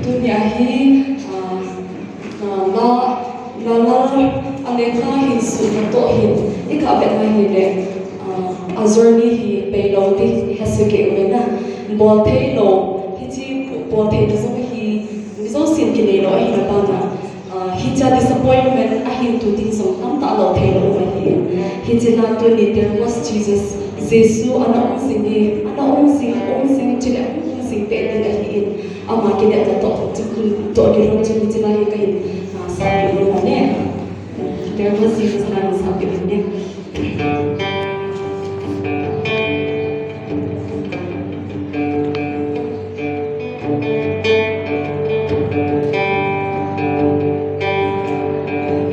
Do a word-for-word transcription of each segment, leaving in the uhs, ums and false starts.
Tunia hi, ah, ah, la, la, la, a lekha hin sutna toh hin, i ka vetna hi le, ah, a journey hi pei lou ti, i ha seke u le na. Bol thei lou, hichi bol thei na jong hi, mi jong sin kinei lou, ahi na pa na. Ah, hicha disappointment ahi tu ding jong tamtah lou thei lou ahi. Hichi na tuni there was Jesus, Jesu ana um jing e, ana um jing, um jing, chule um jing pe ding ahi in. Ama kinepna toh, toh kilhon chu hichi na hi kahin, ah, sapi lou ne. There was Jesus na sapi lou ne.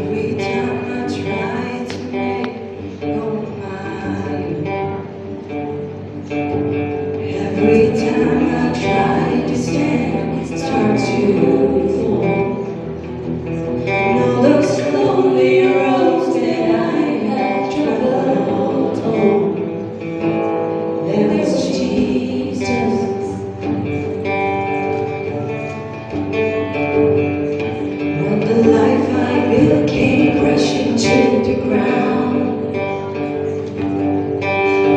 Every time I try to make up my mind, every time I try to stand, I start to fall. And all those lonely roads that I have traveled on, there was Jesus. When the life I built came crashing to the ground,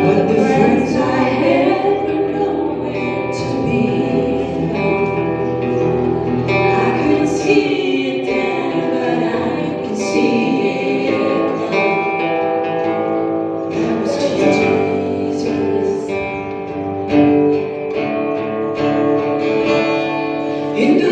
when the friends I had were nowhere to be found, I couldn't see it then, but I can see it now. There was Jesus in the